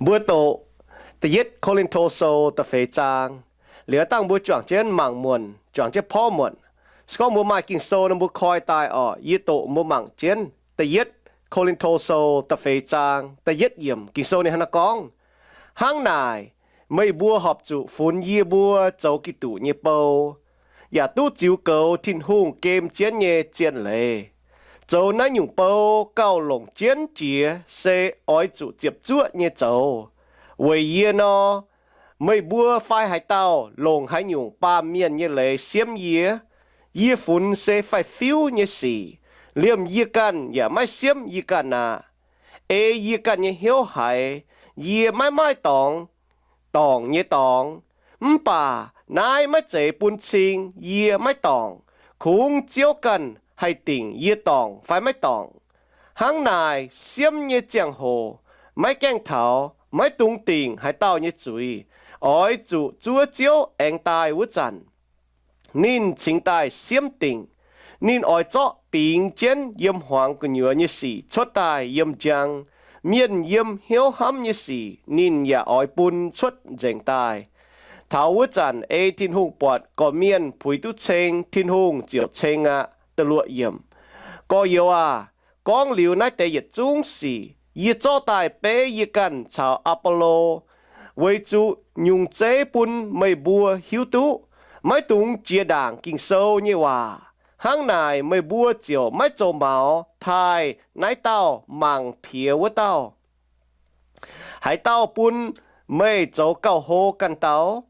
Mbuo doqc Da'yietv Ko^lin^to Sou da'feix zaang. Liuz dangh mbuo juangc jienv mangc muonc, juangc jienv porv muonc. Se gorngv mbuo maaih Ging-Sou nor, mbuo koi daaih orqc. Yie doqc mbuo mangc jienv Da'yietv Ko^lin^to Sou da'feix zaang da'yietv yiemc. Ging-Sou ninh hnangv naaiv gorngv, Hnangv naaic, meih mbuo horpc zuqc funx yie mbuo zoux Giduc nyei bou, yaac duqv ziux goux Tin-Hungh gem jienv nyei zien leiz. Zoux naaiv nyungc bou gauh longc jienv jiex se oix zuqc ziepc zuoqv nyei zoux. Weic yie nor, meih mbuo fai haaix dauh longc haaix nyungc baamh mienh nyei leiz siemv yie, yie funx se faix-fiuv nyei sic. Liemh yie ganh yaac maiv siemv yie ganh aqv. Ei yie ganh nyei hnyouv haiz, yie maiv maaih dorngx dorngc nyei dorngx. Mv baac naaiv maiv zeiz bun cing yie maiv dorngc. Kungx Ziouv ganh haih dingc yie dorngc fai maiv dorngc. Hnangv naaic, siemv nyei ziangh hoc maiv gaengh taux, maiv dungx dingc haaix dauh nyei zuiz. Oix zuqc zuov Ziouv aengx daaih wuov zanc, ninh cingx daaih siemv dingc. Ninh oix zorqv bingx jienv yiem hmuangx gu'nyuoz nyei sic cuotv daaih yiem njang. Mienh yiem hnyouv hnamv nyei sic ninh yaac oix bun cuotv nzengc daaih. Taux wuov zanc ei Tin-Hungh buatc gorqv-mienh puix duqv ceng, Tin-Hungh ziouc ceng aqv. Da'luoqc yiemc. Gorx-youz aah! Gorngv liuz naaiv deix yietc zungv sic, yie zorqv daaih beiv yie ganh caux Apolo, weic zuqc nyungc zeiv bun meih mbuo hiuv duqv, maiv dungx jiex ndaangc Ging-Sou nyei waac. Hnangv naaic meih mbuo ziouc maiv zoux maux taaih naaiv dauh mangc piex wuov dauh. Haaix dauh bun meih zoux gauh hlo ganh dau?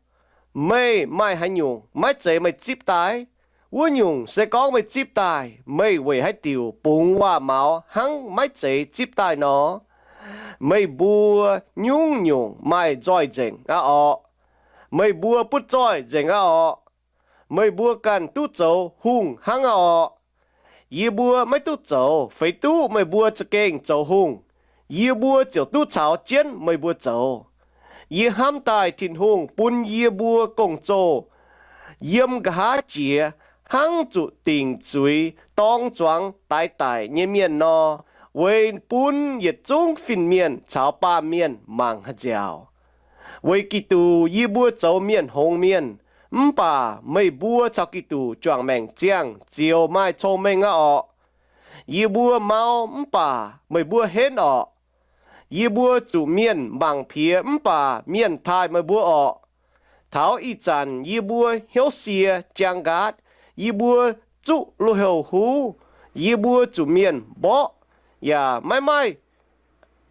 Meih maaih haaix nyungc maiv zeiz meih zipv daaih? Wuov nyungc se gorngv meih zipv daaih, meih weic haaix diuc bungx waac-maux hnangv maiv zeiz zipv daaih nor? Meih mbuo nyungc-nyungc maaih nzoih nzengc aqv orqc? Meih mbuo butv zoih nzengc aqv orqc? Meih mbuo ganh duqv zoux hungh hnangv aqv orqc? Yie mbuo maiv duqv zoux. Feix duqv meih mbuo za'gengh zoux hungh, yie mbuo ziouc duqv caux jienv meih mbuo zoux. Yie hnamv daaih Tin-Hungh bun yie mbuo gong-zoh yiem nqa'haav jiex hnangv zuqc dingc zuiz dorng zuangx daix daic nyei mienh nor, weic bun yietc zungv fin-mienh caux baamh mienh mangc haaix nziaauc. Weic Giduc yie mbuo zoux mienh hngongx mienh, mv baac meih mbuo caux Giduc juangc maengc ziangh ziouc maaih cong-mengh aqv orqc? Yie mbuo mau mv baac meih mbuo henv orqc? Yie mbuo zuqc mienh mangc piex mv baac mienh taaih meih mbuo orqc? Taux ih zanc yie mbuo hnyouv sie jaang nqaatv, yie mbuo zuqv lui-houx huv, yie mbuo zuqc mienh mborqv yaac maiv maaih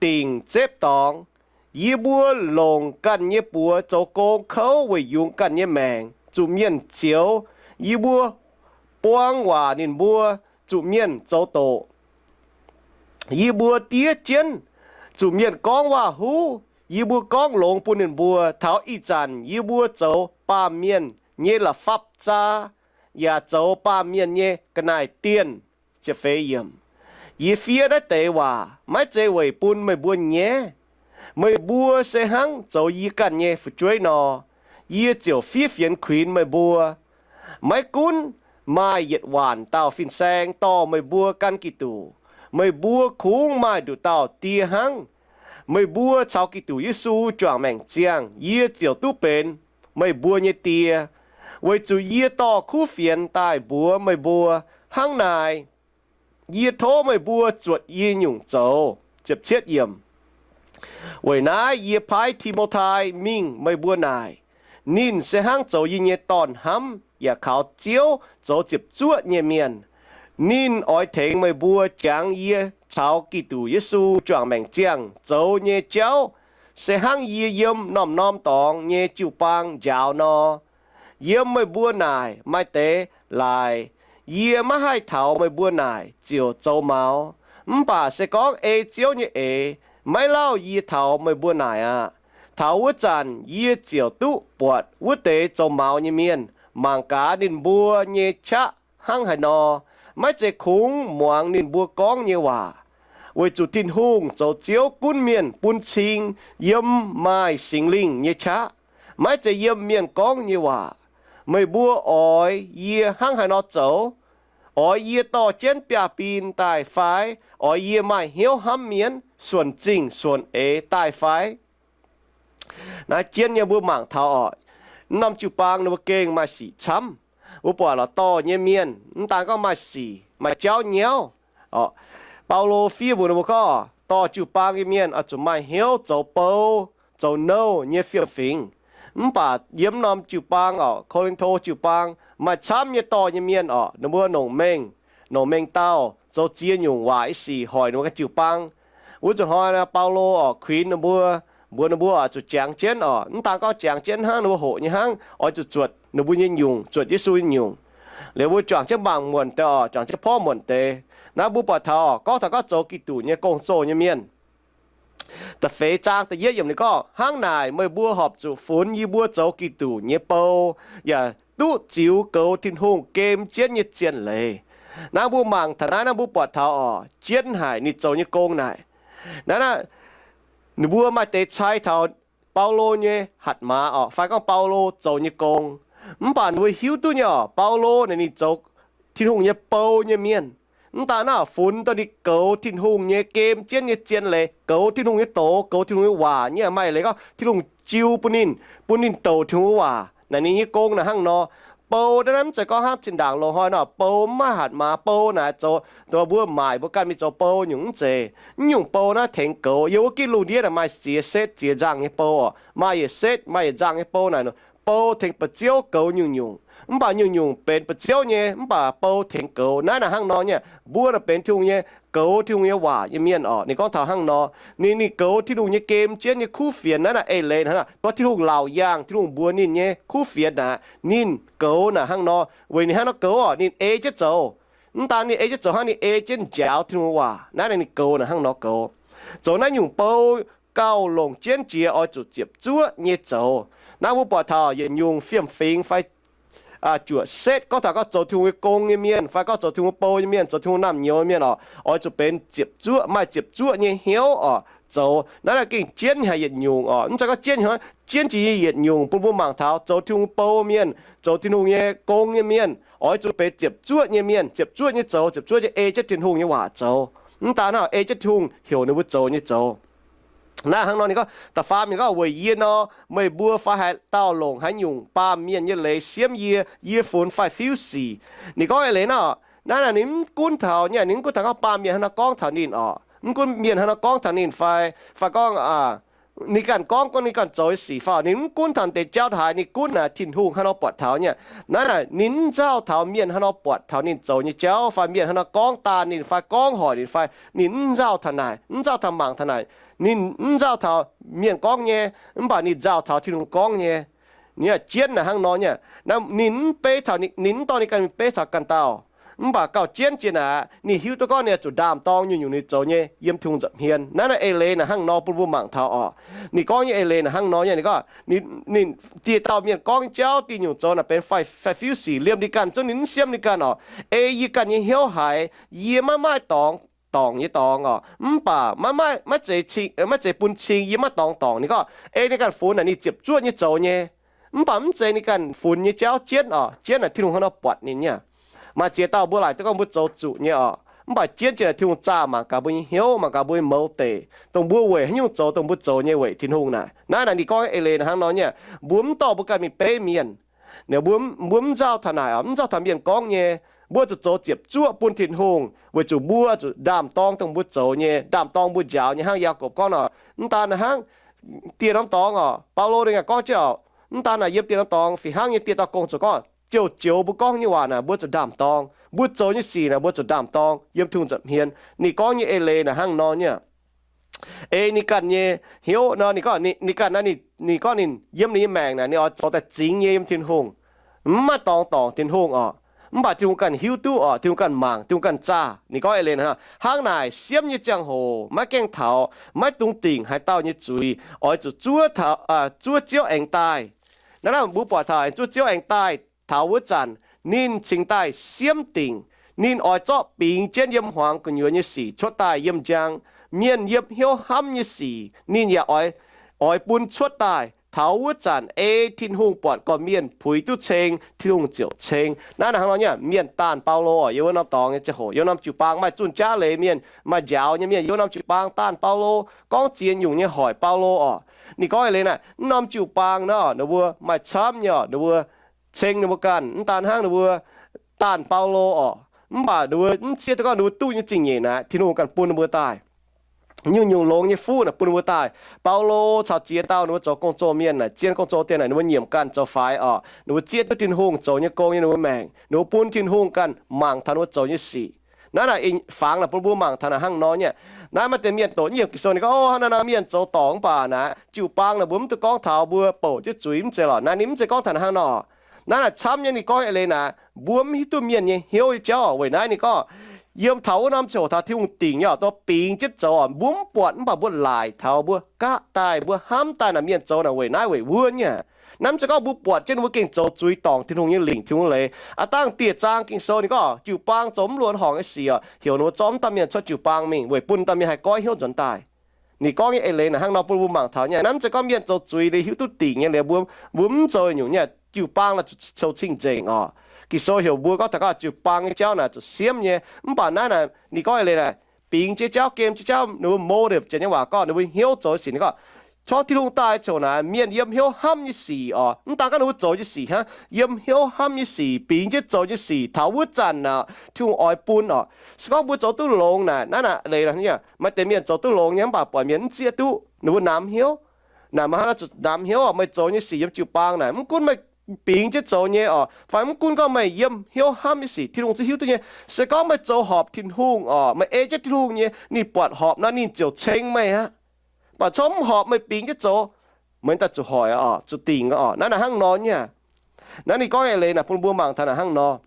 dingc zepv dorngx. Yie mbuo longc ganh nyei buoz zoux gong kouv weic yungz ganh nyei maengc, zuqc mienh zioux. Yie mbuo buang waac ninh mbuo, zuqc mienh zoux doqc. Yie mbuo diev jienv, zuqc mienh gorngv waac-huv. Yie mbuo gorngv longx bun ninh mbuo. Taux ih zanc yie mbuo zoux baamh mienh nyei la'fapv-zaa, yaac zoux baamh mienh nyei ga'naaiv-dienh. Yie fiev naaiv deix waac maiv zeiz weic bun meih mbuo nyaiv. Meih mbuo se hnangv zoux yie ganh nyei fu'jueiv nor, yie ziouc fiev fienx kuinx meih mbuo. Maiv gunv maaih yietc waanc dauh fin-saeng dorh meih mbuo gan Giduc, meih mbuo kungx maaih nduqc dauh die hnangv. Meih mbuo caux Giduc Yesu juangc maengc ziangh, yie ziouc duqv benx meih mbuo nyei die, weic zuqc yie dorh kuv fienx daaih mbuox meih mbuo. Hnangv naaic, yie tov meih mbuo zuotc yie nyungc zoux. Weic naaiv yie paaiv Ti^mo^tai mingh meih mbuo naaic. Ninh se hnangv zoux yie nyei dorn-hnamv yaac kaux Ziouv zoux ziepc zuoqv nyei mienh. Ninh oix tengx meih mbuo jangx yie caux Giduc Yesu juangc maengc ziangh zoux nyei jauv, se hnangv yie yiem norm-norm dorngx nyei jiu-baang njaaux nor. Yiem meih mbuo naaic maaih deix laaix, yie maiv haih taux meih mbuo naaic ziouc zoux maux. Mv baac se gorngv ei Ziouv nyei eix, maiv lauh yie taux meih mbuo naaic aqv. Taux wuov zanc yie ziouc duqv buatc wuov deix zoux maux nyei mienh. Mangc gaax ninh mbuo nyei qaqv hnangv haaix nor, maiv zeiz kungx muangx ninh mbuo gorngv nyei waac. Weic zuqc Tin-Hungh zoux Ziouv gunv mienh bun cing yiem maaih Singx Lingh nyei qaqv, maiv zeiz yiem mienh gorngv nyei waac. Meih mbuo oix yie hnangv haaix nor zoux? Oix yie dorh jienv biaav-bin daaih fai? Oix yie maaih hnyouv hnamv mienh, suonc zingh suonc eix daaih fai? Naaiv jienv nyei mbuo mangc taux oc, mv norm jiu-baang ninh mbuo gengh maaih sic camv. Mbuo buatc lorqc, dorh nyei mienh mv daan gorngv maaih sic, maaih jauv nyauv oc. Baulo fiev mbuox ninh mbuo gorngv, dorh jiu-baang nyei mienh oix zuqc maaih hnyouv zoux bou, zoux nouh nyei fiem-fingx. Mv baac yiem norm jiu-baang oc, Ko^lin^to jiu-baang maaih camv nyei dorh nyei mienh oc, ninh mbuo nongc mengh, nongc mengh dauh zoux ziex nyungc waac nyei sic hoic ninh mbuo ganh jiu-baang. Wuov zuqc hnoi Baulo oc kuinx ninh mbuo, mbuox ninh mbuo oix zuqc jangx jienv oc, mv daan gorngv jangx jienv hnangv, ninh mbuo hoqc nyei hnangv, oix zuqc zuotc ninh mbuo nyei nyungc, zuotc Yesu nyei nyungc. Liuz mbuo juangc jienv mangc muonc deix oc, juangc jienv porv muonc deix. Naaiv mbuo buatc taux oc, gorngv taux gorngv zoux Giduc nyei gong-zoh nyei mienh. Da'feix zaang da'yietv yiemc ninh gorngv, hnangv naaic meih mbuo horpc zuqc funx yie mbuo zoux Giduc nyei bou, yaac duqv ziux goux Tin-Hungh gem jienv nyei zien leiz. Naaiv mbuo mangc taux naaiv, naaiv mbuo buatc taux oc, jienv haic ninh zoux nyei gong naaic. Naaiv, naaiv ninh mbuo maaih deix cai taux Baulo nyei hatc maaz oc, fai gorngv Baulo zoux nyei gong. Mv baac ninh mbuo hiuv duqv nyei oc, Baulo naaic ninh zoux Tin-Hungh nyei bou nyei mienh. Mv daan naaiv funx dongh ninh goux Tin-Hungh nyei gem jienv nyei zien leiz, goux Tin-Hungh nyei doz, goux Tin-Hungh nyei waac nyei, maaih leiz gorngv Tin-Hungh jiu bun ninh, bun ninh douc Tin-Hungh nyei waac. Naaic ninh nyei gong naaic hnangv nor. Bou naaiv, naaiv mv zeiz gorngv hnangv zinh ndaangc loz-hnoi nor, bou mv maaih hatc maaz, bou naaic zoux, mbuo maaic mbuo ganh mingh zoux bou nyungc mv zeiz. Naaiv nyungc bou naaiv tengx goux. Yiem wuov gitv lungh ndiev naaic maaih ziex setv ziex nzangh nyei bou oc. Maaih yietc setv, maaih yietc nzangh nyei bou naaic, bou tengx ba'ziouv goux nyungc-nyungc. Mv baac nyungc-nyungc benx ba'ziouv nyei, mv baac bou tengx goux. Naaiv naaic hnangv nor nyei, mbuo naaic benx Tin-Hungh nyei, goux Tin-Hungh nyei waac nyei mienh oc. Ninh gorngv taux hnangv nor, ninh, ninh goux Tin-Hungh nyei gem jienv nyei kuv fienx. Naaiv naaic eix leiz naaic, gorngv Tin-Hungh laauc yaangh, Tin-Hungh mbuox ninh nyei kuv fienx naaic, ninh goux naaic hnangv nor. Weic ninh hnangv nor goux oc, ninh ei jienv zoux. Mv daan ninh ei jienv zoux hnangv, ninh ei jienv njaaux Tin-Hungh waac. Naaiv naaic ninh goux naaic hnangv nor goux. Zoux naaiv nyungc bou gauh longc jienv jiex oix zuqc ziepc zuoqv nyei zoux. Naaiv mbuo buatc taux yietc nyungc fiem-fingx fai juoqc setv gorngv taux gorngv zoux Tin-Hungh nyei gong nyei mienh fai gorngv zoux Tin-Hungh bou nyei mienh, zoux Tin-Hungh naamh nyouz nyei mienh oc, oix zuqc benx ziepc zuoqv, maaih ziepc zuoqv nyei hnyouv oc zoux. Naaiv naaic gengh jienv haic yietc nyungc oc. Mv zeiz gorngv jienv, jienv jiex nyei yietc nyungc bun mbuo mangc taux zoux Tin-Hungh bou mienh, zoux Tin-Hungh nyei gong nyei mienh oix zuqc benx ziepc zuoqv nyei mienh, ziepc zuoqv nyei zoux, ziepc zuoqv nyei ei jienv Tin-Hungh nyei waac zoux. Mv daan hnangv, ei jienv Tin-Hungh heuc ninh mbuo zoux nyei zoux. Naaiv hnangv nor ninh gorngv, da'faam ninh gorngv, weic yie nor, meih mbuo fai haaix dauh longc haaix nyungc baamh mienh nyei leiz siemv yie, yie funx faix-fiuv sic. Ninh gorngv eix leiz naaiv, naaiv ninh mv gunv taux nyei, ninh mv gunv taux gorngv baamh mienh hnangv nor gorngv taux ninh oc, mv gunv mienh hnangv nor gorngv taux ninh fai, fai gorngv ninh ganh gorngv, gorngv ninh ganh zoux nyei sic fai, ninh mv gunv taux deix jauv haaix, ninh gunv naaic Tin-Hungh hnangv nor buatc taux nyei. Naaiv naaic ninh mv nzauh taux mienh hnangv nor buatc taux ninh zoux nyei jauv fai mienh hnangv nor gorngv daanh ninh fai gorngv hoic ninh fai, ninh mv nzauh taux naaic, mv nzauh taux mangc taux naaic. Ninh mv nzauh taux mienh gorngv nyei, mv baac ninh nzauh taux Tin-Hungh gorngv nyei. Ninh jienv naaic hnangv nor nyei. Ninh mv beiv taux, ninh mv dorh ninh ganh mingh beiv taux ganh dauh. Mv baac gauh jienv jiex naaic, ninh hiuv duqv gorngv ninh zuqc ndaam-dorng nyungc-nyungc ninh zoux nyei yiem Tin-Hungh nza'hmien. Naaiv naaiv eix leiz naaic hnangv nor bun mbuo mangc taux oc. Ninh gorngv nyei eix leiz naaic hnangv nor nyei, ninh gorngv, ninh dieh dauh mienh gorngv jauv dieh nyungc zoux naaic benx faix-fiuv sic liemh ninh ganh zungv, ninh mv siemv ninh ganh oc. Ei yie ganh nyei hnyouv haiz, yie maiv maaih dorngx dorngc nyei dorngx oc, mv baac maiv, maiv zeiz bun cing yie maiv dorngx dorngc. Ninh gorngv ei ninh ganh funx naaic ninh ziepc zuoqv nyei zoux nyei. Mv baac mv zeiz ninh ganh funx nyei jauv jienv oc, jienv naaic Tin-Hungh hnangv nor buatc ninh nyei. Maaih ziex dauh mbuo laaic duqv gorngv mbuo zoux zuqc nyei oc, mv baac jienv jiex naaic Tin-Hungh zaah mangc gaax mbuo nyei hnyouv, mangc gaax mbuo nyei mouz deic, dongh mbuo weic haaix nyungc zoux dongh mbuo zoux nyei weic Tin-Hungh naaic. Naaiv naaic ninh gorngv eix leiz naaic hnangv nor nyei, mbuo mv dorh mbuo ganh mingh beiv mienh. Mbuo, mbuo mv nzauh taux naaic oc, mv nzauh taux mienh gorngv nyei. Mbuo zuqc zoux ziepc zuoqv bun Tin-Hungh weic zuqc mbuo zuqc ndaam-dorng dongh mbuo zoux nyei, ndaam-dorng mbuo njaaux nyei hnangv Yaagorpc gorngv nor. Mv daan hnangv, dieh norm dorngx oc, Baulo ninh ganh gorngv jienv oc, mv daan naaic yiem dieh norm dorngx fih hnangv nyei dieh dauh gong zoux gorngv, joux-joux mbuo gorngv nyei waac naaic mbuo zuqc ndaam-dorng, mbuo zoux nyei sic naaic mbuo zuqc ndaam-dorng yiem Tin-Hungh nza'hmien. Ninh gorngv nyei eix leiz naaic hnangv nor nyei. Ei ninh ganh nyei hnyouv nor, ninh gorngv ninh ganh, ninh gorngv ninh yiem ninh nyei maengc naaic ninh oix zoux daaih zingx nyei yiem Tin-Hungh, mv maaih dorngx dorngc Tin-Hungh oc. Mv baac Tin-Hungh ganh hiuv duqv oc, Tin-Hungh ganh mangc, Tin-Hungh ganh zaah. Ninh gorngv eix leiz naaic, hnangv naaic siemv nyei ziangh hoc maiv gaengh taux, maiv dungx dingc haaix dauh nyei zuiz, oix zuqc zuov, zuov Ziouv aengx daaih. Naaiv naaic mbuo buatc taux aengx zuov Ziouv aengx daaih taux wuov zanc, ninh cingx daaih siemv dingc. Ninh oix zorqv bingx jienv yiem hmuangx gu'nyuoz nyei sic cuotv daaih yiem njang. Mienh yiem hnyouv hnamv nyei sic ninh yaac oix, oix bun cuotv daaih. Taux wuov zanc ei Tin-Hungh buatc gorqv-mienh puix duqv ceng, Tin-Hungh ziouc ceng. Naaiv naaic hnangv nor nyei, mienh daanh Baulo oc, yiem wuov norm dorngx nyei ziangh hoc, yiem norm jiu-baang maaih zunh jaav leiz mienh, maaih njaaux nyei mienh yiem wuov norm jiu-baang daanh Baulo, gorngv ziex nyungc nyei hoic Baulo oc. Ninh gorngv eix leiz naaic, mv norm jiu-baang nor, ninh mbuo maaih camv nyei oc, ninh mbuo ceng ninh mbuo ganh, mv daan hnangv ninh mbuo daanh Baulo oc, mv baac ninh mbuo mv zieqv duqv gorngv ninh mbuo duqv nyei zingh nyeic naaic, Tin-Hungh ganh bun ninh mbuo daaih. Nyungc-nyungc longx nyei fuqv naaic bun ninh mbuo daaih. Baulo caux ziex dauh ninh mbuo zoux gong-zoh mienh naaic, zien gong-zoh dien naaic, ninh mbuo nyiemc ganh zoux faix oc. Ninh mbuo zieqv duqv Tin-Hungh zoux nyei gong nyei ninh mbuo maengc. Ninh mbuo bun Tin-Hungh ganh mangc taux ninh mbuo zoux nyei sic. Naaiv naaic fangx naaic bun mbuo mangc taux naaic hnangv nor nyei. Naaiv maaih deix mienh doqc yiemc Ging-Sou ninh gorngv, O, hnangv naaiv nor mienh zoux dorngc mv baac naaic jiu-baang naaic mbuo mv duqv gorngv taux mbuo bouc jienv zuiz mv zeiz lorqc. Naaiv ninh mv zeiz gorngv taux naaiv hnangv nor. Naaiv naaic camv nyei ninh gorngv eix leiz naaic, mbuo mv hiuv duqv mienh nyei hnyouv nyei jauv oc. Weic naaiv ninh gorngv, yiem taux wuov norm ziangh hoc taux Tin-Hungh dingc nyei oc, dongh bingx jienv zoux oc. Mbuo mv buatc mv baac mbuo laaic taux mbuo gaqv daaih, mbuo hnamv daaih naaic mienh zoux naaic weic naaiv weic wuov nyei. Naaiv mv zeiz gorngv mbuo buatc jienv ninh mbuo gengh zoux zuiz dorngc Tin-Hungh nyei lingc, Tin-Hungh nyei leiz. Aav dangh dieh zaang Ging-Sou ninh gorngv jiu-baang zoux mv luonx horngc nyei sic oc, heuc ninh mbuo zorqv mv dauh mienh cuotv jiu-baang mingh weic bun dauh mienh haih goiv hnyouv nzuonx daaih. Ninh gorngv nyei eix leiz naaic hnangv nor bun mbuo mangc taux nyei. Naaiv mv zeiz gorngv mienh zoux zuiz liuz hiuv duqv dingc nyei liuz mbuo, mbuo mv zoux nyungc nyei. Jiu-baang naaic zuqc cou cing-nzengc oc. Ging-Sou heuc mbuo gorngv taux gorngv jiu-baang nyei jauv naaic zuqc siemv nyei. Mv baac naaiv naaic ninh gorngv eix leiz naaic, bingx jienv jauv, gem jienv jauv, ninh mbuo motive jiex nyei waac gorngv ninh mbuo hnyouv zoux nyei sic ninh gorngv, corc Tin-Hungh daaih ziouc naaic mienh yiem hnyouv hnamv nyei sic oc. Mv daan gorngv ninh mbuo zoux nyei sic hnangv, yiem hnyouv hnamv nyei sic, bingx jienv zoux nyei sic taux wuov zanc naaic Tin-Hungh oix bun oc. Se gorngv mbuo zoux duqv longx naaic, naaiv naaic leiz maaih deix mienh zoux duqv longx nyei mv baac buatc mienh mv zieqv duqv, ninh mbuo namx hnyouv. Naaic meih hnangv naaiv zuqc namx hnyouv oc, meih zoux nyei sic yiem jiu-baang naaic, mv gunv meih bingx jienv zoux nyei oc, fai mv gunv gorngv meih yiem hnyouv hnamv nyei sic Tin-Hungh zungv hiuv duqv nyei. Se gorngv meih zoux horpc Tin-Hungh oc, meih ei jienv Tin-Hungh nyei, ninh buatc horpc nor ninh ziouc ceng meih aqv. Mv baac corc mv horpc meih bingx jienv zoux, meih daaih zuqc hoic oc, zuqc dingc oc. Naaiv naaic hnangv nor nyei. Naaiv ninh gorngv eix leiz naaic bun mbuo mangc taux naaic hnangv nor.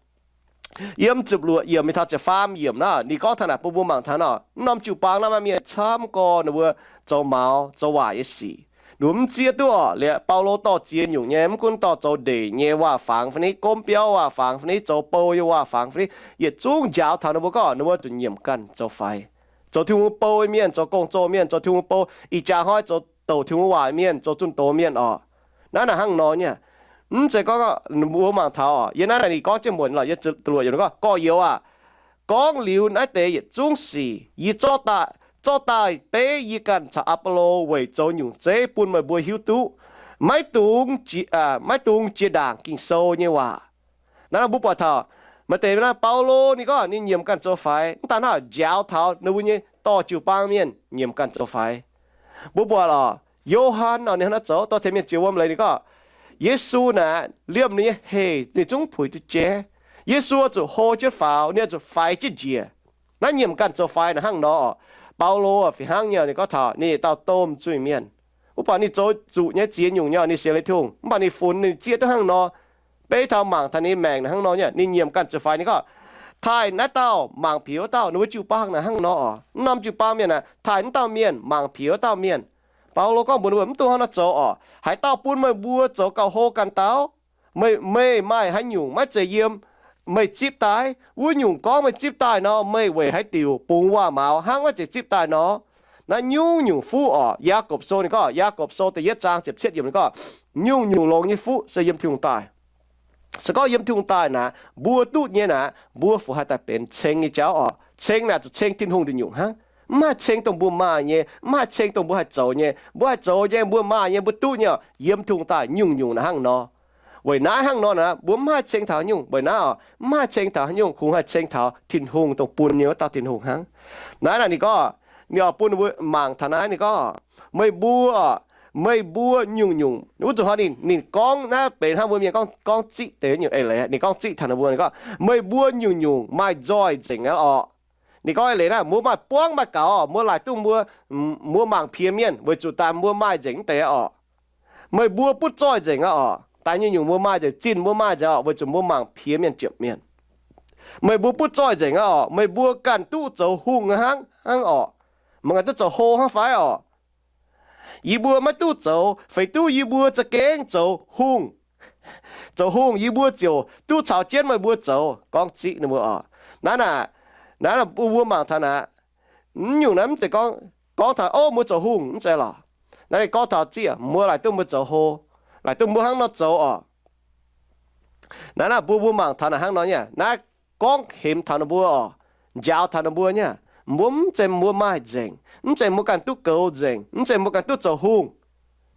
Yiem ziepc luoqc yiemc mingh taux ziepc faam yiemc naaic, ninh gorngv taux naaic bun mbuo mangc taux nor, mv norm jiu-baang naaiv maaih mienh camv gorx ninh mbuo zoux maux zoux waaic nyei sic. Ninh mbuo mv zieqv duqv oc, liuz Baulo dorh ziex nyungc nyei, mv gunv dorh zoux ndeic nyei waac-fangx fai niv, gomv biauv waac-fangx fai niv, zoux bou nyei waac-fangx fai niv, yietc zungv njaaux taux ninh mbuo gorngv ninh mbuo zuqc nyiemc ganh zoux faix, zoux Tin-Hungh bou mienh, zoux gong-zoh mienh, zoux Tin-Hungh bou, ih jaax hnoi zoux douc Tin-Hungh waac mienh, zoux zunh doz mienh oc. Naaiv naaic hnangv nor nyei. Mv zeiz gorngv mbuo mangc taux oc, yie naaiv naaic ninh gorngv jienv muonc lorqc, yie ziepc luoqc yiemc gorngv, Gorx-youz aah! Gorngv liuz naaiv deix yietc zungv sic yie zorqv daaih, zorqv daaih beiv yie ganh caux Apollo weic zoux nyungc zeiv bun meih mbuo hiuv duqv, maiv dungx, maiv dungx jiex ndaangc Ging-Sou nyei waac. Naaiv mbuo buatc taux maaih deix naaiv Baulo ninh gorngv ninh nyiemc ganh zoux faix, mv daan hnangv njaaux taux ninh mbuo nyei dorh jiu-baang mienh nyiemc ganh zoux faix. Mbuo buatc oc, Yo^han oc, ninh hnangv naaiv zoux dorh tengx mienh jiex wuom leiz ninh gorngv, Yesu naaic liemh ninh nyei heh ninh zungv puix duqv jaiv. Yesu zuqc hlo jienv faaux, ninh zuqc faix jienv njiec. Naaiv nyiemc ganh zoux faix naaic hnangv nor oc. Baulo fih hnangv nyei, ninh gorngv taux ninh yietc dauh domh zuiz-mienh. Mv baac ninh zoux zuqc nyei ziex nyungc nyei, ninh sienx Tin-Hungh, mv baac ninh funx ninh zieqv duqv hnangv nor. Beiv taux mangc taux ninh maengc naaic hnangv nor nyei, ninh nyiemc ganh zoux faix, ninh gorngv, Taaih naaiv dauh mangc piex wuov dauh, ninh mbuo jiu-baang naaic hnangv nor oc. Mv norm jiu-baang mienh aah, taaih wuov dauh mienh mangc piex wuov dauh mienh. Baulo gorngv mbuox ninh mbuo, Mv dungx hnangv nor zoux oc. Haaix dauh bun meih mbuo zoux gauh hlo ganh dauh, meih, meih maaih haaix nyungc maiv zeiz yiem meih zipv daaih? Wuov nyungc gorngv meih zipv daaih nor, meih weic haaix diuc bungx waac-maux hnangv maiv zeiz zipv daaih nor? Naaiv nyungc-nyungc fuqv oc. Yaagorpc Sou ninh gorngv, Yaagorpc Sou da'yietv zaang ziepc cietv yiemc ninh gorngv, Nyungc-nyungc longx nyei fuqv se yiem Tin-Hungh daaih. Se gorngv yiem Tin-Hungh daaih naaic, mbuo duqv nyei naaic, mbuo fungc haih daaih benx ceng nyei jauv oc. Ceng naaic zuqc ceng Tin-Hungh nduqc nyungc hnangv. Mv haih ceng dongh mbuo maaih nyei, mv haih ceng dongh mbuo haih zoux nyei. Mbuo haih zoux nyei, mbuo maaih nyei, mbuo duqv nyei oc, yiem Tin-Hungh daaih nyungc-nyungc naaic hnangv nor. Weic naaiv hnangv nor naaic, mbuo mv haih ceng taux haaix nyungc. Weic naaiv oc, mv haih ceng taux haaix nyungc, kungx haih ceng taux Tin-Hungh dongh bun nyei wuov dauh Tin-Hungh hnangv. Naaiv naaic ninh gorngv, ninh oix bun mbuo mangc taux naaiv, ninh gorngv, Meih mbuo, meih mbuo nyungc-nyungc, wuov zuqc hnoi ninh, ninh gorngv naaiv benx hnangv mbuo mienh gorngv, gorngv ziqv deix nyungc eix leiz. Ninh gorngv ziqv taux ninh mbuo, ninh gorngv, Meih mbuo nyungc-nyungc maaih nzoih nzengc aqv oc. Ninh gorngv eix leiz naaiv, mbuo maaih buangv maaih gaux oc, mbuo laaic duqv mbuo, mbuo mangc piex mienh weic zuqc daaih mbuo maaih nzengc mv deix aqv oc. Meih mbuo butv zoih nzengc aqv oc. Daaih nyungc-nyungc mbuo maaih nzengc, zinh mbuo maaih nzengc oc, weic zuqc mbuo mangc piex mienh ziepc mienh. Meih mbuo butv zoih nzengc aqv oc. Meih mbuo ganh duqv zoux hungh hnangv, hnangv oc. Meih ganh duqv zoux hlo hnangv fai oc? Yie mbuo maiv duqv zoux, feix duqv yie mbuo za'gengh zoux hungh. Zoux hungh yie mbuo ziouc duqv caux jienv meih mbuo zoux. Gorngv ziqv ninh mbuo oc. Naaiv naaic, naaiv naaic mbuo mangc taux naaic, mv nyungc naaiv mv zeiz gorngv, gorngv taux, Ov, mbuo zoux hungh, mv zeiz lorqc. Naaiv ninh gorngv taux ziqv, mbuo laaic duqv mbuo zoux hlo, laaic duqv mbuo hnangv nor zoux oc. Naaiv naaic mbuo, mbuo mangc taux naaic hnangv nor nyei. Naaiv gorngv hemx taux ninh mbuo oc, njaaux taux ninh mbuo nyei. Mbuo mv zeiz mbuo maaih nzengc, mv zeiz mbuo ganh duqv goux nzengc, mv zeiz mbuo ganh duqv zoux hungh.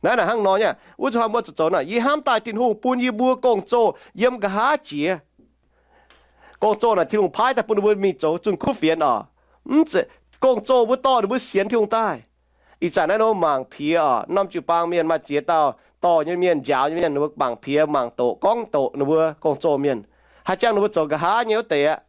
Naaiv naaic hnangv nor nyei, wuov zuqc hnoi mbuo zuqc zoux naaic, yie hnamv daaih Tin-Hungh bun yie mbuo gong-zoh yiem nqa'haav jiex. Gong-zoh naaic Tin-Hungh paaiv daaih bun ninh mbuo mingh zoux zunh kuv fienx oc. Mv zeiz gong-zoh mbuo dorh ninh mbuo sienx Tin-Hungh daaih. Ih zanc naaiv ninh mbuo mangc piex oc, norm jiu-baang mienh maaih ziex dauh dorh nyei mienh, njaaux nyei mienh, ninh mbuo mangc piex, mangc doqc, gorngv doqc ninh mbuo gong-zoh mienh, haaix jangx ninh mbuo zoux nqa'haav nyei wuov deix aqv.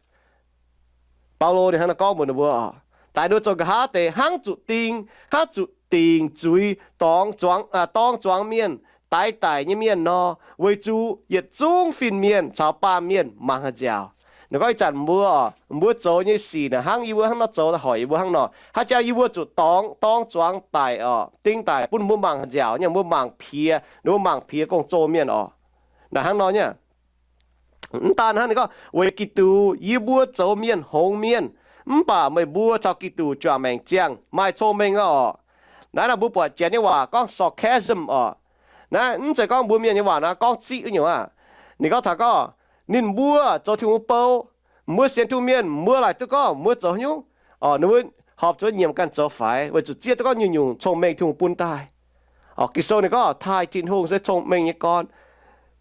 Baulo ninh hnangv naaiv gorngv mbuox ninh mbuo oc, daaih ninh mbuo zoux nqa'haav deix hnangv zuqc ding, hnangv zuqc dingc zuiz dorngx zuangx, dorng zuangx mienh, daix daic nyei mienh nor, weic zuqc yietc zungv fin-mienh caux baamh mienh mangc haaix nziaauc. Ninh gorngv ih zanc mbuo oc, mbuo zoux nyei sic naaic hnangv yie mbuo hnangv nor zoux, hoic yie mbuo hnangv nor, haaix jangx yie mbuo zuqc dorngx, dorng zuangx daic oc, ding daic bun mbuo mangc haaix nziaauc nyei, mbuo mangc piex, ninh mbuo mangc piex gong-zoh mienh oc. Naaic hnangv nor nyei. Mv daan hnangv, ninh gorngv, weic Giduc yie mbuo zoux mienh hngongx mienh, mv baac meih mbuo caux Giduc juangc maengc ziangh maaih cong-mengh oc. Naaiv naaic mbuo buatc janx nyei waac gorngv sarcasm oc. Naaiv mv zeiz gorngv mbuo mienh nyei waac naaiv gorngv ziqv nyungc aqv. Ninh gorngv taux gorngv ninh mbuo zoux Tin-Hungh bou, mbuo sienx Tin-Hungh mienh, mbuo laaic duqv gorngv mbuo zoux haaix nyungc, ninh mbuo horpc zuqc nyiemc ganh zoux faix weic zuqc zieqv duqv gorngv nyungc-nyungc cong-mengh Tin-Hungh bun daaih. Oc, Ging-Sou ninh gorngv taaih Tin-Hungh se cong-mengh nyei gorn.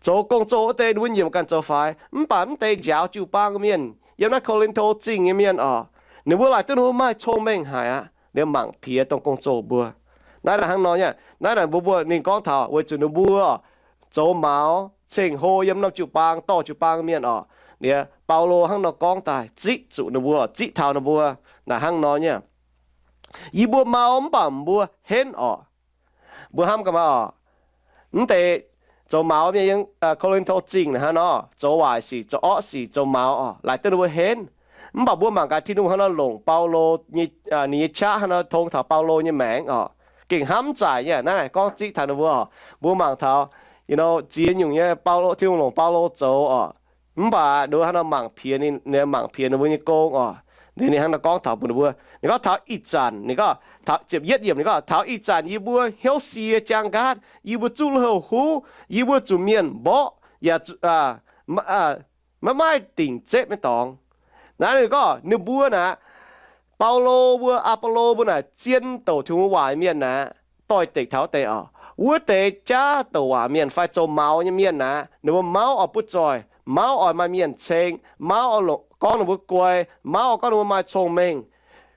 Zoux gong-zoh wuov deix ninh mbuo nyiemc ganh zoux faix, mv baac mv deix njaaux jiu-baang mienh yiem naaiv Ko^lin^to Zingh nyei mienh oc, ninh mbuo laaic duqv ninh mbuo maaih cong-mengh haic aqv, liemh mangc piex dongh gong-zoh mbuo. Naaiv naaic hnangv nor nyei, naaiv naaic mbuo mbuo ninh gorngv taux weic zuqc ninh mbuo zoux maux ceng-hlo yiem norm jiu-baang, dorh jiu-baang mienh oc. Liemh Baulo hnangv nor gorngv daaih ziqv zuqc ninh mbuo, ziqv taux ninh mbuo. Naaic hnangv nor nyei, yie mbuo mau mv baac mbuo henv oc. Mbuo hnamv gaax maah oc, mv deix zoux maux mienh yiem Ko^lin^to Zingh naaic hnangv nor, zoux waaic sic, zoux orqv sic, zoux maux oc, laaic duqv ninh mbuo henv. Mv baac mbuo mangc gaax Tin-Hungh hnangv nor longc Baulo, ninh nyei qaqv hnangv nor tong taux Baulo nyei maengc oc, gengh hnamv zaaic nyei. Naaiv naaic gorngv ziqv taux ninh mbuo oc. Mbuo mangc taux ziex nyungc nyei Baulo, Tin-Hungh longc Baulo zoux oc, mv baac ninh mbuo hnangv nor mangc piex ninh, mangc piex ninh mbuo nyei gong oc. Ninh hnangv nor gorngv taux mbuox ninh mbuo, ninh gorngv taux ih zanc, ninh gorngv taux ziepc yietv yiemc, ninh gorngv taux ih zanc yie mbuo hnyouv sie jaang nqaatv, yie mbuo zuqv lui-houx huv, yie mbuo zuqc mienh mborqv, yaac maiv maaih dingc zepv nyei dorngx. Naaiv ninh gorngv ninh mbuo naaic, Baulo mbuo, Apolo mbuo naaic zien douc Tin-Hungh waac mienh naaic, doix-dekc taux wuov deix oc. Wuov deix jaav douc waac mienh fai zoux maux nyei mienh naaic, ninh mbuo mauv oix butv zoih, mauv oix maaih mienh ceng, mauv oix gorngv ninh mbuo guai, mauv oix gorngv ninh mbuo maaih cong-mengh.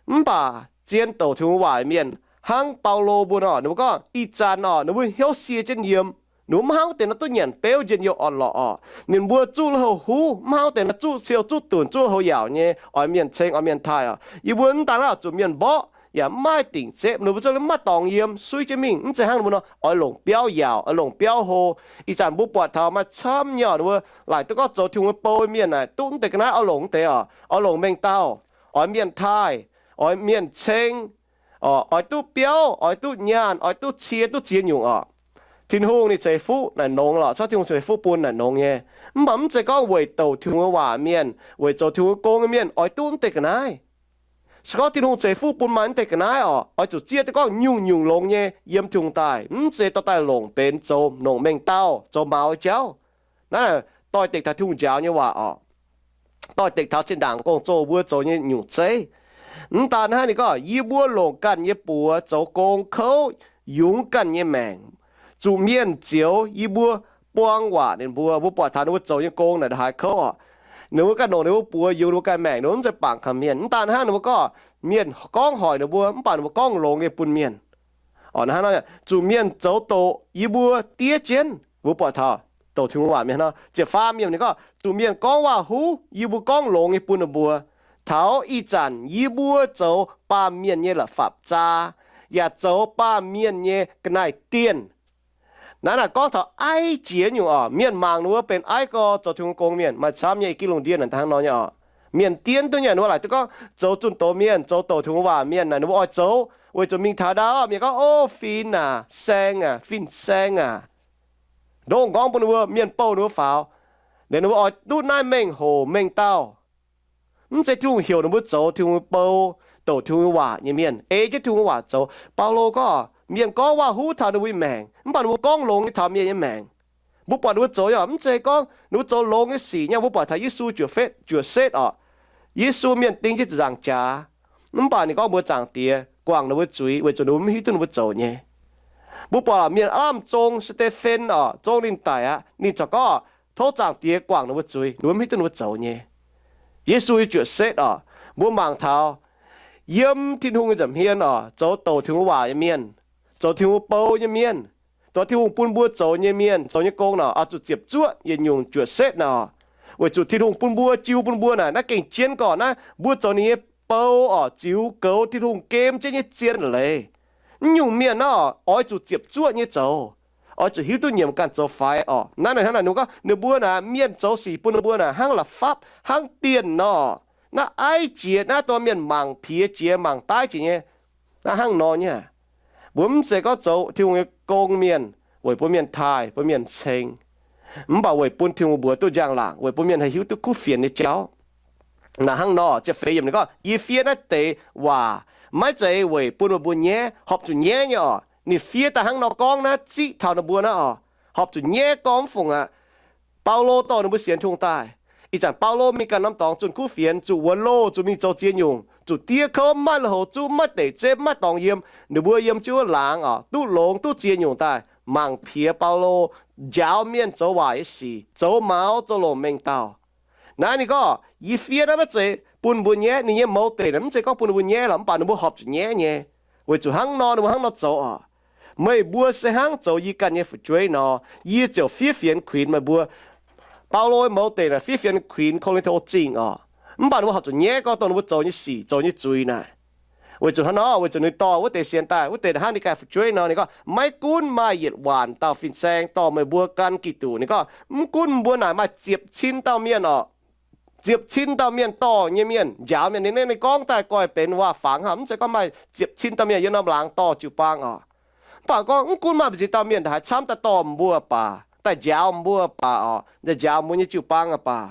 Mv baac zien douc Tin-Hungh waac mienh hnangv Baulo mbuo nor, ninh mbuo gorngv ih zanc oc, ninh mbuo hnyouv sie jienv yiem. Ninh mbuo maiv hnangv wuov deix nor duqv nyanc beuv njien-youh orn-lorqc oc. Ninh mbuo zuqv lui-houx huv, maiv hnangv wuov deix nor zuqv siou zuqv dunc, zuqv lui-houx yaauc nyei, oix mienh ceng, oix mienh taaih oc. Yie mbuo mv daan aqv, zuqc mienh mborqv yaac mv maaih dingc zepv, ninh mbuo zungv maiv dorngx yiem, suiv jienv mingh. Mv zeiz hnangv ninh mbuo nor oix longc biauv yaauc, oix longc biauv hlo. Ih zanc mbuo buatc taux maaih camv nyei oc, ninh mbuo laaic duqv gorngv zoux Tin-Hungh nyei bou mienh naaic duqv mv deix ga'naaiv oix longc mv deix oc. Oix longc mengh dauh, oix mienh taaih, oix mienh ceng, oix duqv biauv, oix duqv nyaanh, oix duqv cie, duqv ziex nyungc oc. Tin-Hungh ninh ceix fuqv naaic nongx lorqc, cov Tin-Hungh ceix fuqv bun naaic nongx nyei. Mv baac mv zeiz gorngv weic douc Tin-Hungh nyei waac mienh, weic zoux Tin-Hungh nyei gong nyei mienh oix duqv mv deix ga'naaiv. Se gorngv Tin-Hungh ceix fuqv bun maaih mv deix ga'naaiv oc, oix zuqc zieqv duqv gorngv nyungc-nyungc longx nyei yiem Tin-Hungh daaih, mv zeiz dorh daaih longc benx zoux longc mengh dauh, zoux maux jauv. Naaiv doix-dekc taux Tin-Hungh njaaux nyei waac oc. Doix-dekc taux zinh ndaangc gong-zoh mbuo zoux nyei nyungc zeiv. Mv daan naaiv ninh gorngv, yie mbuo longc ganh nyei buoz zoux gong kouv yungz ganh nyei maengc. Zuqc mienh zioux yie mbuo buang waac ninh mbuo. Mbuo buatc taux ninh mbuo zoux nyei gong naaic haaix kouv oc. Ninh mbuo ganh longc ninh mbuo buoz yungz ninh mbuo ganh maengc, ninh mbuo mv zeiz bangc kaux mienh. Mv daan hnangv, ninh mbuo gorngv mienh gorngv hoic ninh mbuo, mv baac ninh mbuo gorngv longx nyei bun mienh. Oc, hnangv nor, zuqc mienh zoux doqc yie mbuo diev jienv. Mbuo buatc taux douc Tin-Hungh waac mienh nor, ziepc faam yiemc ninh gorngv, zuqc mienh gorngv waac-huv yie mbuo gorngv longx nyei bun ninh mbuo. Taux ih zanc yie mbuo zoux baamh mienh nyei la'fapv-zaa, yaac zoux baamh mienh nyei ga'naaiv-dienh. Naaiv naaic gorngv taux aiv jiex nyungc oc. Mienh mangc ninh mbuo benx aiv gorx zoux Tin-Hungh gong mienh maaih camv nyei. I gih lungh ndiev naaic hnangv nor nyei oc. Mienh dien duqv nyei, ninh mbuo laaic duqv gorngv zoux zunh doz mienh, zoux douc Tin-Hungh waac mienh naaic, ninh mbuo oix zoux weic zuqc mingh taux ndau mienh gorngv, o, fin aac, saeng aac, fin-saeng aac, ndongc gorngv bun ninh mbuo, mienh bouh ninh mbuo faaux. Liuz ninh mbuo oix duqv naaiv mengh hoc mengh dauh. Mv zeiz Tin-Hungh heuc ninh mbuo zoux Tin-Hungh bou, douc Tin-Hungh waac nyei mienh, ei jienv Tin-Hungh waac zoux. Baulo gorngv, mienh gorngv waac-huv taux ninh mbuo nyei maengc, mv baac ninh mbuo gorngv longx nyei taux mienh nyei maengc. Mbuo buatc ninh mbuo zoux nyei, mv zeiz gorngv ninh mbuo zoux longx nyei sic nyei. Mbuo buatc taux Yesu juoqc fetv juoqc setv oc. Yesu mienh ding jienv zuqc nzaangc jaax, mv baac ninh gorngv mbuox Zaangc Diex guangc ninh mbuo zuiz weic zuqc ninh mbuo mv hiuv duqv ninh mbuo zoux nyei. Mbuo buatc mienh aav lamh zong Saa^te^fen oc, zong ninh daic aqv. Ninh corc gorngv tov Zaangc Diex guangc ninh mbuo zuiz, ninh mbuo mv hiuv duqv ninh mbuo zoux nyei. Yesu nyei juoqc setv oc, mbuo mangc taux yiem Tin-Hungh nyei nza'hmien oc, zoux douc Tin-Hungh waac nyei mienh, zoux Tin-Hungh bou nyei mienh, zoux Tin-Hungh bun mbuo zoux nyei mienh, zoux nyei gong nor, oix zuqc ziepc zuoqv yietc nyungc juoqc setv nor. Weic zuqc Tin-Hungh bun mbuo, jiu bun mbuo naaic, naaiv gengh jienv gorqv naaiv mbuo zoux ninh nyei bou oc, ziux goux Tin-Hungh gem jienv nyei zien leiz. Mv nyungc mienh nor, oix zuqc ziepc zuoqv nyei zoux, oix zuqc hiuv duqv nyiemc ganh zoux faix oc. Naaiv naaic hnangv naaic ninh gorngv ninh mbuo naaic, mienh zoux sic bun ninh mbuo naaic hnangv la'fapv, hnangv dienh nor. Naaiv aiv jiex naaiv dongh mienh mangc piex jiex mangc daiv jiex nyei. Naaiv hnangv nor nyei. Mbuo mv zeiz gorngv zoux Tin-Hungh nyei gong mienh weic bun mienh taaih, bun mienh ceng, mv baac weic bun Tin-Hungh mbuox duqv njang-laangc, weic bun mienh haih hiuv duqv kuv fienx nyei jauv. Naaiv hnangv nor, ziepc feix yiemc ninh gorngv, Yie fiev naaiv deix waac maiv zeiz weic bun meih mbuo nyaiv, horpc zuqc nyaiv nyei oc. Ninh fiev daaih hnangv nor gorngv naaiv ziqv taux ninh mbuo naaiv oc, horpc zuqc nyaiv gorngv mv fungc aqv. Baulo dorh ninh mbuo sienx Tin-Hungh daaih. Ih zanc Baulo mingh ganh norm dorngx zunh kuv fienx, zuqc wuonx loh, zuqc mingh zoux ziex nyungc, zuqc diev kouv, maiv lui-houx zuqv, maiv deic zepv, maiv dorngx yiem. Ninh mbuo yiem jienv wuov laangz oc, duqv longx duqv ziex nyungc daaih mangc piex Baulo njaaux mienh zoux waaic nyei sic, zoux maux, zoux longc mengh dauh. Naaiv ninh gorngv, Yie fiev naaiv maiv zeiz bun mbuo nyaiv. Ninh nyei mouz deic naaic mv zeiz gorngv bun ninh mbuo nyaiv lorqc, mv baac ninh mbuo horpc zuqc nyaiv nyei. Weic zuqc hnangv nor ninh mbuo hnangv nor zoux oc. Meih mbuo se hnangv zoux yie ganh nyei fu'jueiv nor, yie ziouc fiev fienx kuinx meih mbuo. Baulo mouz deic naaic fiev fienx kuinx Ko^lin^to Zingh oc. Mv baac ninh mbuo horpc zuqc nyaiv gorngv dongh ninh mbuo zoux nyei sic, zoux nyei zuiz naaic. Weic zuqc hnangv nor, weic zuqc ninh dorh wuov deix sienx daaih, wuov deix hnangv ninh ganh fu'jueiv nor, ninh gorngv, Maiv gunv maaih yietc waanc dauh fin-saeng dorh meih mbuo gan Giduc, ninh gorngv, mv gunv mbuo naaic maaih ziepc cin dauh mienh oc, ziepc cin dauh mienh dorh nyei mienh, njaaux mienh. Ninh, ninh gorngv daaih goiv benx waac-fangx hnangv, mv zeiz gorngv maaih ziepc cin dauh mienh yiem norm laangz dorh jiu-baang oc. Mv baac gorngv mv gunv maaih mbu'ziex dauh mienh haaix camv daaih dorh mbuo baac, daaih njaaux mbuo baac oc, daaih njaaux mbuo nyei jiu-baang baac,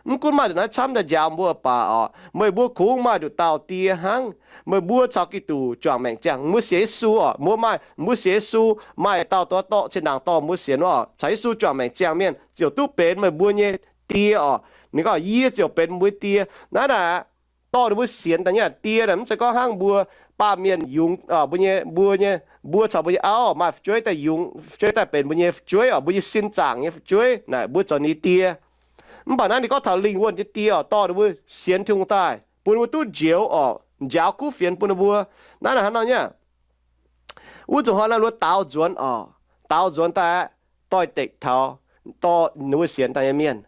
mv gunv maaih nduqc naaiv camv daaih njaaux mbuo baac oc, meih mbuo kungx maaih nduqc dauh die hnangv. Meih mbuo caux Giduc juangc maengc ziangh, mbuo sienx Yesu oc, mbuo maaih, mbuo sienx Yesu, maaih dauh dorh dorh zinh ndaangc dorh mbuo sienx wuov oc, caux Yesu juangc maengc ziangh mienh ziouc duqv benx meih mbuo nyei die oc. Ninh gorngv, Yie ziouc benx mbuo die. Naaiv naaic, dorh ninh mbuo sienx daaih nyei die naaic, mv zeiz gorngv hnangv mbuo baamh mienh yungz, mbuo nyei, mbuo nyei, mbuo caux mbuo nyei auv maaih fu'jueiv daaih yungz, fu'jueiv daaih benx mbuo nyei fu'jueiv oc, mbuo nyei sin zaangc nyei fu'jueiv naaic, mbuo zoux ninh die. Mv baac naaiv ninh gorngv taux lingh wuonh nyei die oc, dorh ninh mbuo sienx Tin-Hungh daaih, bun ninh mbuo duqv njoux oc, njaaux kuv fienx bun ninh mbuo. Naaiv naaic hnangv nor nyei. Wuov zuqc hnoi naaiv ninh mbuo daaux nzuonx oc, daaux nzuonx daaih doix-dekc taux dorh ninh mbuo sienx daaih nyei mienh.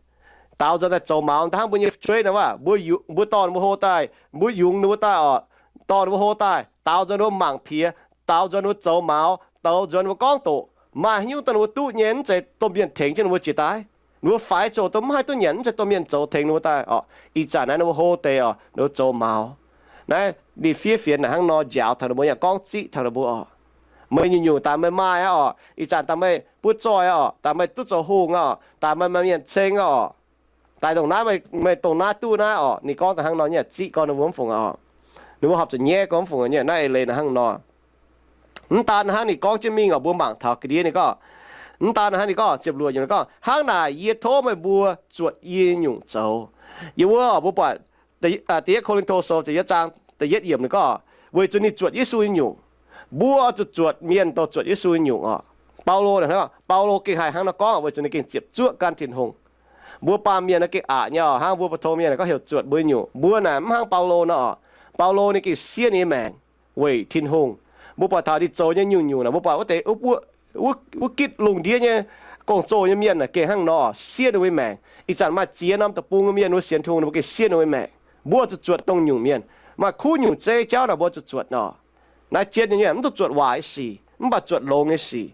Daaux nzuonx daaih zoux maux daaih hnangv mbuo nyei fu'jueiv nor, mbuo, mbuo dorh ninh mbuo hlo daaih, mbuo yungz ninh mbuo daaih oc, dorh ninh mbuo hlo daaih, daaux nzuonx ninh mbuo mangc piex, daaux nzuonx ninh mbuo zoux maux, daaux nzuonx ninh mbuo gorngv doqc, maaih haaix nyungc dongh ninh mbuo duqv nyei, mv zeiz domh mienh tengx jienv ninh mbuo jiex daaih. Ninh mbuo faix zoqc dongh mv haih duqv nyanc, mv zeiz domh mienh zoux tengx ninh mbuo daaih oc. Ih zanc naaiv ninh mbuo hlo deix oc, ninh mbuo zoux maux. Naaiv ninh fiev fienx naaic hnangv nor njaaux taux ninh mbuo, yaac gorngv ziqv taux ninh mbuo oc. Meih nyungc-nyungc daaih meih maaih aqv oc. Ih zanc daaih meih butv zoih aqv oc. Daaih meih duqv zoux hungh aqv oc. Daaih meih maaih mienh ceng aqv oc. Daaih dongh naaiv, meih dongh naaiv duqv naaiv oc. Ninh gorngv daaih hnangv nor nyei, ziqv gorngv ninh mbuo mv fungc oc. Ninh mbuo horpc zuqc nyaiv gorngv mv fungc nyei. Naaiv eix leiz naaic hnangv nor. Mv daan hnangv ninh gorngv jienv mingh oc, mbuo mangc taux ga'ndiev ninh gorngv, mv daan hnangv ninh gorngv ziepc luoqc nyungc ninh gorngv, Hnangv naaic yie tov meih mbuo zuotc yie nyei nyungc zoux. Yie wuov oc, mbuo buatc da'yietv Ko^lin^to Sou ziepc yietv zaang da'yietv yiemc ninh gorngv, weic zuqc ninh zuotc Yesu nyei nyungc. Mbuo oix zuqc zuotc mienh dongh zuotc Yesu nyei nyungc oc. Baulo, Baulo gengh haih hnangv nor gorngv weic zuqc ninh gengh ziepc zuoqv gan Tin-Hungh. Mbuo baamh mienh naaiv gengh aqc nyei oc, hnangv mbuo pou-tong mienh gorngv heuc zuotc mbuo nyei nyungc. Mbuo naaic mv hnangv Baulo nor oc. Baulo ninh gengh siev ninh nyei maengc weic Tin-Hungh. Mbuo buatc taaix ninh zoux nyei nyungc-nyungc naaic, mbuo buatc wuov deix wuov, wuov gitv lungh ndiev nyei gong-zoh nyei mienh naaic gengh hnangv nor siev ninh mbuo nyei maengc. Ih zanc maaih ziex norm deic-bung nyei mienh mbuo sienx Tin-Hungh ninh mbuo gengh siev ninh mbuo nyei maengc. Mbuo zuqc zuotc dongh nyungc mienh. Maaih kuv nyungc zeiv jauv naaic mbuo zuqc zuotc nor. Naaiv jienv nyei mv duqv zuotc waaic nyei sic, mv baac zuotc longx nyei sic.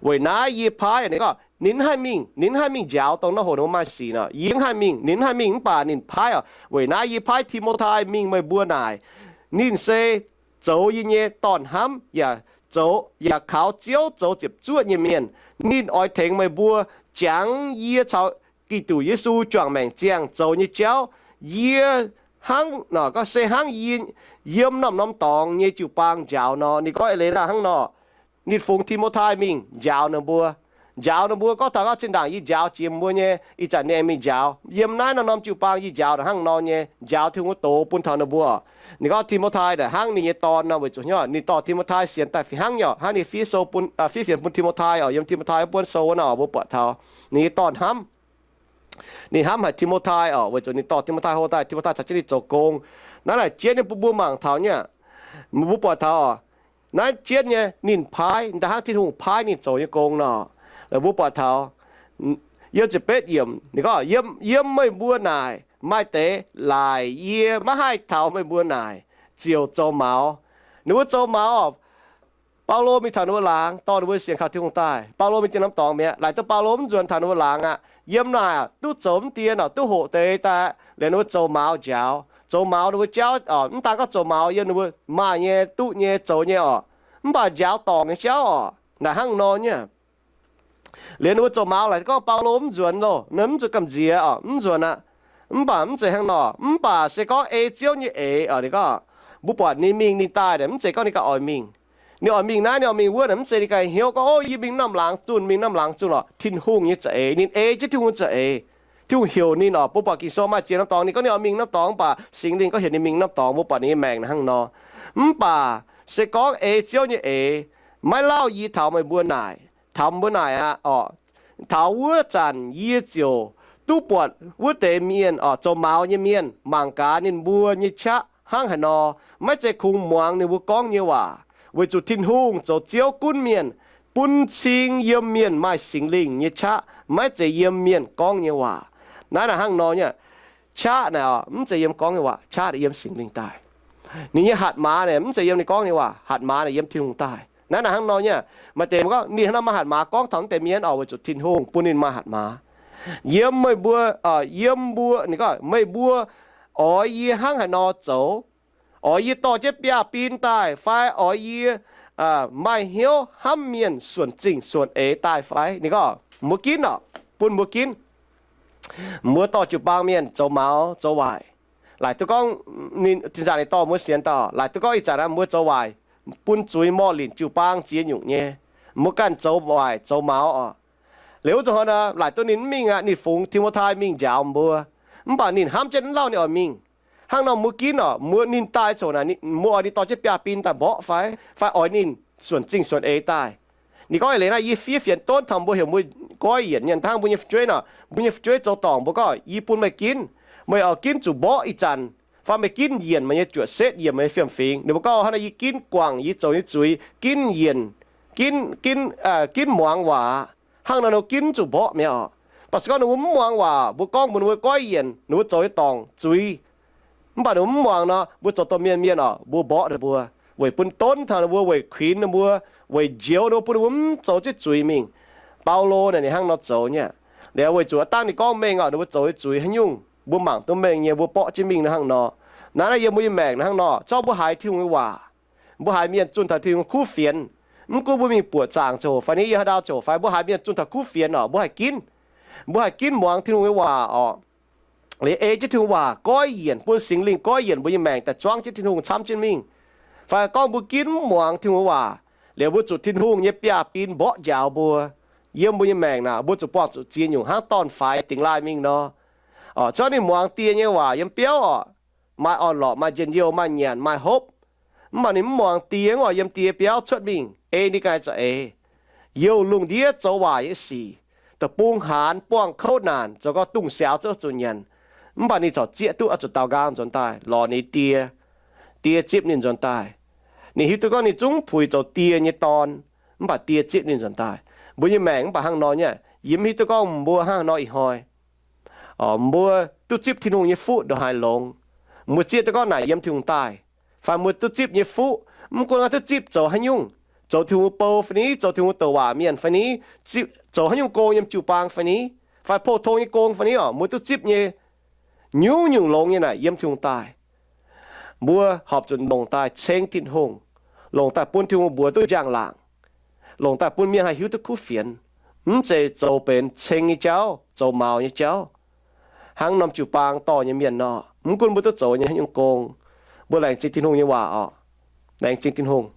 Weic naaiv yie paaiv ninh gorngv ninh mv haih mingh, ninh mv haih mingh njaaux dongh naaiv hoc ninh mbuo maaih sic nor. Yie mv haih mingh, ninh mv haih mingh mv baac ninh paaiv oc. Weic naaiv yie paaiv Ti^mo^tai mingh meih mbuo naaic. Ninh se zoux yie nyei dorn-hnamv, yaac zoux, yaac kaux Ziouv zoux ziepc zuoqv nyei mienh. Ninh oix tengx meih mbuo jangx yie caux Giduc Yesu juangc maengc ziangh zoux nyei jauv. Yie hnangv, se hnangv yie yiem norm-norm dorngx nyei jiu-baang njaaux nor. Ninh gorngv eix leiz naaiv hnangv nor. Ninh fungx Ti^mo^tai mingh njaaux ninh mbuo. Njaaux ninh mbuo gorngv taux gorngv zinh ndaangc yie njaaux jiex mbuo nyei, ih zanc ninh aengx mingh njaaux. Yiem naaiv norm-norm jiu-baang yie njaaux hnangv nor nyei, njaaux Tin-Hungh doz bun taux ninh mbuo. Ninh gorngv Ti^mo^tai naaic hnangv ninh nyei dorn nor, weic zuqc hnyouv ninh dorh Ti^mo^tai sienx daaih fih hnangv nyei oc. Hnangv ninh fiev sou bun, fiev fienx bun Ti^mo^tai oc, yiem Ti^mo^tai wuov buonv sou wuov nor, mbuo buatc taux ninh nyei dorn hnamv. Ninh hnamv haic Ti^mo^tai oc, weic zuqc ninh dorh Ti^mo^tai hlo daaih, Ti^mo^tai caux jienv ninh zoux gong. Naaiv naaic jienv nyei bun mbuo mangc taux nyei, mbuo buatc taux oc, naaiv jienv nyei ninh paaiv, da'hnangv Tin-Hungh paaiv ninh zoux nyei gong nor. Mbuo buatc taux yiem ziepc betv yiemc ninh gorngv, yiem, yiem meih mbuo naaic maaih deix laaic yie maiv haih taux meih mbuo naaic ziouc zoux maux. Ninh mbuo zoux maux oc. Baulo mingh taux ninh mbuo laangz, dorh ninh mbuo sienx kaux Tin-Hungh daaih. Baulo mingh dien norm dorngx mi'aqv. Laaic duqv Baulo mv nzuonx taux ninh mbuo laangz aqv. Yiem naaic duqv zoux mv dien oc, duqv hoqc deix daaih, liemh ninh mbuo zoux maux njaaux. Zoux maux ninh mbuo jauv oc, mv daan gorngv zoux maux yiem ninh mbuo maaih nyei, duqv nyei, zoux nyei oc, mv baac njaaux dorngc nyei jauv oc, naaic hnangv nor nyei. Liemh ninh mbuo zoux maux laaic gorngv Baulo mv nzuonx loh, ninh mv nzuonx gamh nziex oc, mv nzuonx aqv. Mv baac mv zeiz hnangv nor, mv baac se gorngv ei Ziouv nyei eix oc, ninh gorngv, mbuo buatc ninh mingh ninh daaih naaic mv zeiz gorngv ninh ganh oix mingh. Ninh oix mingh naaiv, ninh oix mingh wuov naaic mv zeiz ninh ganh hnyouv gorngv, ov, yie mingh norm laangz zunh, mingh norm laangz zunh oc. Tin-Hungh nyei za'eix, ninh ei jienv Tin-Hungh za'eix. Tin-Hungh heuc ninh oc, mbuo buatc Ging-Sou maaih ziex norm dorngx ninh gorngv ninh oix mingh norm dorngx, mv baac Singx Lingh gorngv heuc ninh mingh norm dorngx, mbuo buatc ninh nyei maengc naaiv hnangv nor. Mv baac se gorngv ei Ziouv nyei eix, maiv lauh yie taux meih mbuo naaic, taux mbuo naaic aqv oc, taux wuov zanc yie ziouc duqv buatc wuov deix mienh oc, zoux maux nyei mienh, mangc gaax ninh mbuo nyei qaqv hnangv haaix nor, maiv zeiz kungx muangx ninh mbuo gorngv nyei waac, weic zuqc Tin-Hungh zoux Ziouv gunv mienh, bun cing yiem mienh maaih Singx Lingh nyei qaqv, maiv zeiz yiem mienh gorngv nyei waac. Naaiv naaic hnangv nor nyei. Qaqv naaic mv zeiz yiem gorngv nyei waac, qaqv naaic yiem Singx Lingh daaih. Ninh nyei hatc maaz naaic mv zeiz yiem ninh gorngv nyei waac, hatc maaz naaic yiem Tin-Hungh daaih. Naaiv naaic hnangv nor nyei. Maaih deix mbuo gorngv ninh hnangv nor maaih hatc maaz gorngv taux naaiv deix mienh oc, weic zuqc Tin-Hungh bun ninh maaih hatc maaz. Yiem meih mbuo, yiem mbuo, ninh gorngv meih mbuo oix yie hnangv haaix nor zoux, oix yie dorh jienv biaav-bin daaih fai oix yie maaih hnyouv hnamv mienh suonc zingh suonc eix daaih fai? Ninh gorngv mbuo ginv oc, bun mbuo ginv. Mbuo dorh jiu-baang mienh zoux maux zoux waaic. Laaic duqv gorngv ninh, zinh nzaangc ninh dorh mbuo sienx daaih, laaic duqv gorngv ih zanc mbuo zoux waaic, bun zuiz morh linc jiu-baang ziex nyungc nyei. Mbuo ganh zoux waaic zoux maux oc. Liuz wuov zanc hnoi, laaic duqv ninh mv mingh aqv, ninh fungx Ti^mo^tai mingh njaaux mbuo. Mv baac ninh hnamv jienv mv lauh ninh oix mingh. Hnangv nor mbuo ginv oc, mbuo ninh daaih coc naaic, mbuo oix ninh dorh jienv biaav-bin daaih mborqv fai, fai oix ninh suonc zingh suonc eix daaih? Ninh gorngv eix leiz naaiv, yie fiev fienx donv taux mbuo heuc mbuo goiv yienc nyei, hnangv mbuo nyei fu'jueiv nor, mbuo nyei fu'jueiv zoux dorngc, mbuo gorngv, yie bun meih ginv, meih oix ginv zuqc mborqv ih zanc, fai meih ginv yienc meih nyei juoqc setv, yienc meih nyei fiem-fingx. Ninh mbuo gorngv hnangv naaiv, yie ginv guangc yie zoux nyei zuiz, ginv yienc, ginv, ginv, ginv muangx waac. Hnangv nor ninh mbuo ginv zuqc mborqv mi'aqv oc. Mv baac se gorngv ninh mbuo mv muangx waac, mbuo gorngv mbuox ninh mbuo goiv yienc, ninh mbuo zoux nyei dorngc zuiz, mv baac ninh mbuo mv muangx nor, mbuo zoux domh mienh mienh oc, mbuo mborqv ninh mbuo, weic bun donv taux ninh mbuo, weic kuinx ninh mbuo, weic njoux ninh mbuo, bun ninh mbuo mv zoux zieqv zuiz mingh. Baulo naaic ninh hnangv nor zoux nyei. Liuz weic zuqc aav dangh ninh gorngv mengh oc, ninh mbuo zoux nyei zuiz haaix nyungc mbuo mangc duqv mengh nyei, mbuo mborqv jienv mingh nor hnangv nor. Naaiv naaiv yiem mbuo nyei maengc nor hnangv nor, zorqv mbuo haiz Tin-Hungh nyei waac, mbuo haiz mienh zunh taux Tin-Hungh kuv fienx, mv gunv mbuo mingh buoqc zaangc ziangh hoc fai ni, yiem haaix ndau ziangh hoc fai, mbuo haiz mienh zunh taux kuv fienx oc, mbuo haih ginv. Mbuo haih ginv muangx Tin-Hungh nyei waac oc. Liuz ei jienv Tin-Hungh waac goiv yienc, bun Singx Lingh goiv yienc mbuo nyei maengc daaih zuangv jienv Tin-Hungh camv jienv mingh. Fai gorngv mbuo ginv mv muangx Tin-Hungh waac, liuz mbuo zuqc Tin-Hungh nyei biaav-bin mborqv njaaux mbuo. Yiem mbuo nyei maengc naaic, mbuo zuqc buangh zuqc ziex nyungc hnangv dorn-faix dingx laaih mingh nor. Zorqv ninh muangx die nyei waac yiem biauv oc, maaih orn-lorqc, maaih njien-youh, maaih nyanc, maaih hopv. Mv baac ninh mv muangx die, mv oix yiem die biauv cuotv mingh ei ninh ganh za'eix. Youh lungh ndiev zoux waaic nyei sic, deic-bung haanz, buangh kouv naanc, zoux gau dungz siaaux zuqc zuqc nyanc. Mv baac ninh corc zieqv duqv oix zuqc daaux nqaang nzuonx daaih lorz ninh die. Die zipv ninh nzuonx daaih. Ninh hiuv duqv gorngv ninh zungv puix zoux die nyei dorn, mv baac die zipv ninh nzuonx daaih. Mbuo nyei maengc mv baac hnangv nor nyei. Yie mv hiuv duqv gorngv mbuo hnangv nor ih hnoi mbuo duqv zipv Tin-Hungh nyei fuqv ndongc haaix longx. Mbuo zieqv duqv gorngv naaic yiem Tin-Hungh daaih, fai mbuo duqv zipv nyei fuqv, mv gunv naaiv duqv zipv zoux haaix nyungc, zoux Tin-Hungh bou fai ni, zoux Tin-Hungh douc waac mienh fai ni, zoux haaix nyungc gong yiem jiu-baang fai ni, fai pou-tong nyei gong fai ni oc, mbuo duqv zipv nyei nyungc-nyungc longx nyei naaic yiem Tin-Hungh daaih. Mbuo horpc zuqc longc daaih ceng Tin-Hungh, longc daaih bun Tin-Hungh mbuox duqv njang-laangc, longc daaih bun mienh haih hiuv duqv kuv fienx. Mv zeiz zoux benx ceng nyei jauv, zoux maux nyei jauv. Hnangv norm jiu-baang dorh nyei mienh nor, mv gunv mbuo duqv zoux nyei haaix nyungc gong, mbuo laengz zingh Tin-Hungh nyei waac oc. Laengz zingh Tin-Hungh.